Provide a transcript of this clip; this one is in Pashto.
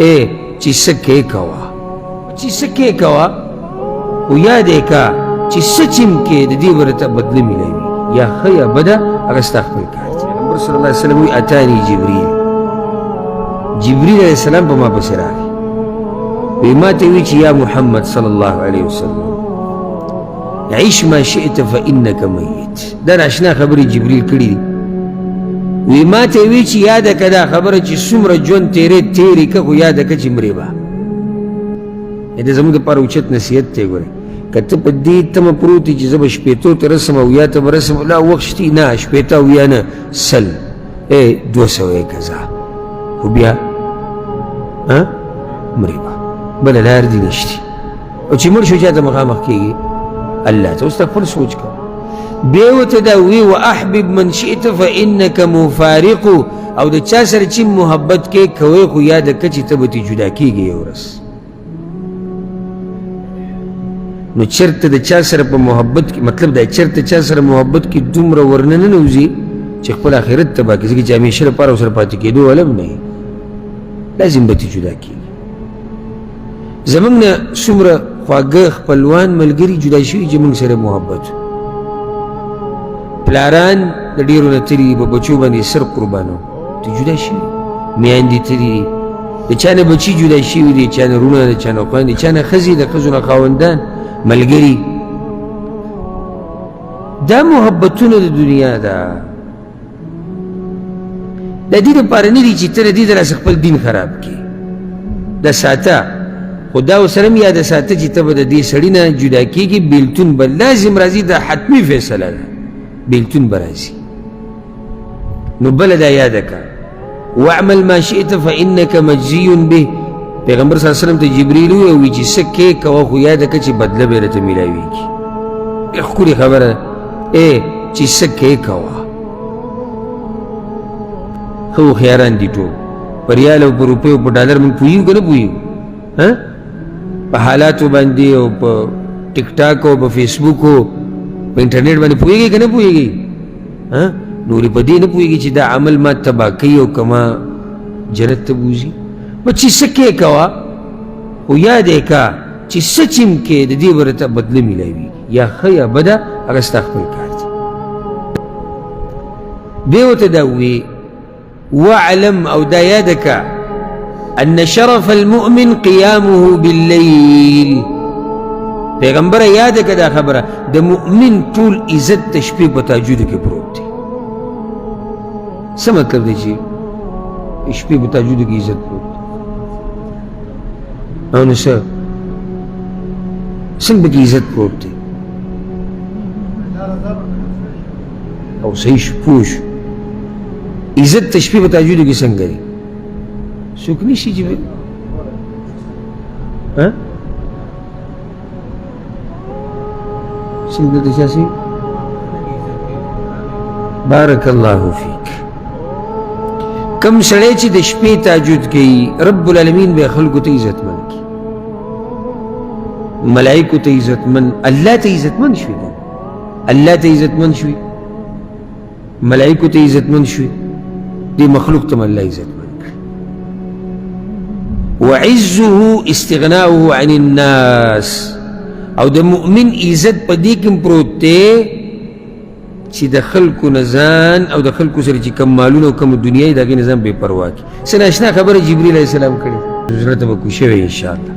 ای چې څه کې کوه، چې څه کې کوه، خو یاد یې که چې څه چې هم کې د دې به درته بدله میلاویږي، یا ښه یا بده، هغه ستا خپل کار دی. پیغمبر صلی الله علیه وسلم وایي اتاني جبریل، جبریل علیه السلام په ما پسې راغی، وایي ما ته وایي چې یا محمد صلی الله علیه وسلم عیش ما شئت فإنک میت. دا ناشنا خبرې جبریل کړي دي. وایي ما ته وایي چې یاده که دا خبره چې څومره ژوند تېرې تېرې که، خو یاده که چې مرې به. دا زموږ دپاره اوچت نصیحت دی. ګورې که ته په دې تمه پروت یې چې زه به شپېتو ته رسم او یا ته به رسم، لا وخت شتي نه، شپېته او یا نه 100 200 یې که ځه، خو بیا مرې به، بله لار دې نشتي. او چې مړ شو چا ته مخامخ کېږي؟ الله ته. اوس ته خپل سوچ کوه. بیا ورته دا وی واحبب من شئت فانک مفارق، او د چا سره چې محبت کې کوې خو یاده که چې ته به ترې جدا کېږې یو ورځ. نو چېرته د چا سره په محبت کې، مطلب دا چېرته چا سره محبت کې دومره ورنه نه ننوځي چې خپل آخرت تباه کړي، ځکه چې همېشه لپاره ورسره پاتې کېدو والا هم نه یې، لازم به ترې جدا کېږي. زموږ نه څومره خواږه خپلوان ملګري جدا شوي چې موږ سره محبت، پلاران د ډېرو نه تللي دي، په بچو باندې سر قربانو ته جدا شوي، میندې تللي دي، د چا نه بچي جدا شوي دي، چا نه وروڼه، د چا نه خویندې، چا نه ښځې، د ښځو نه خاوندان ملګري. دا محبتونه د دنیا ده، د دې لپاره نه دي چې ته د دې درسه خپل دین خراب کړې. دا ساته، خو دا ورسره هم یاده ساته چې ته به د دې سړي نه جدا کېږي، بېلتون به لازم راځي، دا حتمي فیصله ده، بېلتون به راځي. نو بله دا یاده کړه واعمل ما شئت فإنک مجزی به. پیغمبر صلی الله علیه وسلم ته جبریل وویل چې څه کې کوه خو یاده کړه چې بدله به درته میلاویږي. ډېره ښکلې خبره ده، ای چې څه کې کوه. ښه هوښیاران دي ټول، په ریال او په روپیو په ډالر موږ پوهېږو که نه پوهېږو؟ په حالاتو باندې او په ټیک ټاک او په فیسبوک او په انټرنیټ باندې پوهېږي که نه پوهېږي؟ نورې په دې نه پوهېږي چې دا عمل ما تباه کوي او که ما جنت ته بوځي. به چې څه کې کوه خو یاد یې که چې څه چې هم کې د دې به درته بدله میلاویږي، یا ښه یا بده، هغه ستا خپل کار دی. بیا ورته دا ووایي واعلم او دا یاده که ان شرف المؤمن قیامه باللیل. پیغمبره یاده که دا خبره، د مؤمن ټول عزت د شپې په تهجدو کې پروت دی. څه مطلب دی چې شپې په تهجدو کې عزت پروت دی؟ او نو څه څنګه پکې عزت پروت دی؟ او صحیح شو، پوه شو. عزت د شپې په تهجدو کې څنګه دی؟ څوک نشي چې څنګه دلته چا سي؟ بارک الله فیک. کم سړی چې د شپې تهجد کوي رب العالمین به خلکو ته عزتمن کړي، ملایکو ته عزتمن، الله ته عزتمن شوي، الله ته عزتمن شوي، ملایکو ته عزتمن شوي، دې مخلوق ته الله عزتمن کړي. وعزه استغناؤه عن الناس، او د مؤمن عزت په دې کې پروت دی چې د خلکو نه ځان او د خلکو سره چې کوم مالونه او کوم دنیا یې د هغې نه ځان بې پروا کړي. څه ناشنا خبره جبریل علیه السلام کړې، زړه ته به کوشوې انشاءالله.